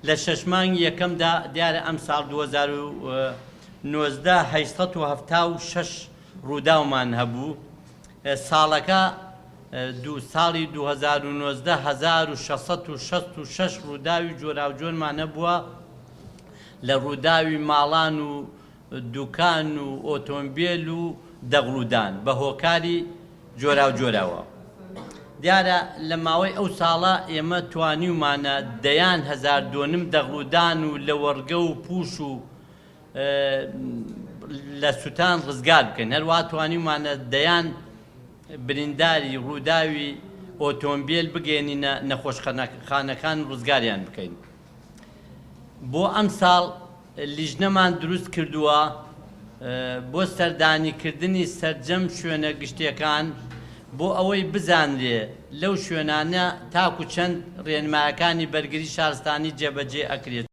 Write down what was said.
لە شەش مانگی یەکەمدا دیارە ئەمساڵ 2019 876 ڕووداومان هەبوو، ساڵەکە دوو ساڵی 2019 1666 ڕووداوی جۆراوجۆرمان هەبووە لە ڕووداوی ماڵان و دوکان و ئۆتۆمبێل و دەغڵودان بە هۆکاری جۆراوجۆرەوە. دیارە لە ماوەی ئەو ساڵە ئێمە توانیومانە دەیان هەزار دۆنم دەغڵودان و لەوەڕگە و پوش و لە سوتان ڕزگار بکەین، هەروەها توانیومانە دەیان برینداری ڕووداوی ئۆتۆمبێل بگەیەنینە نەخۆشخانەکان و ڕزگاریان بکەین. بۆ ئەمساڵ لیژنەمان دروست کردووە بۆ سەردانیکردنی سەرجەم شوێنە گشتیەکان بۆ ئەوەی بزانرێ لەو شوێنانە تاکو چەند رێنمایەکانی بەرگری شارستانی جێبەجێ ئەکرێت.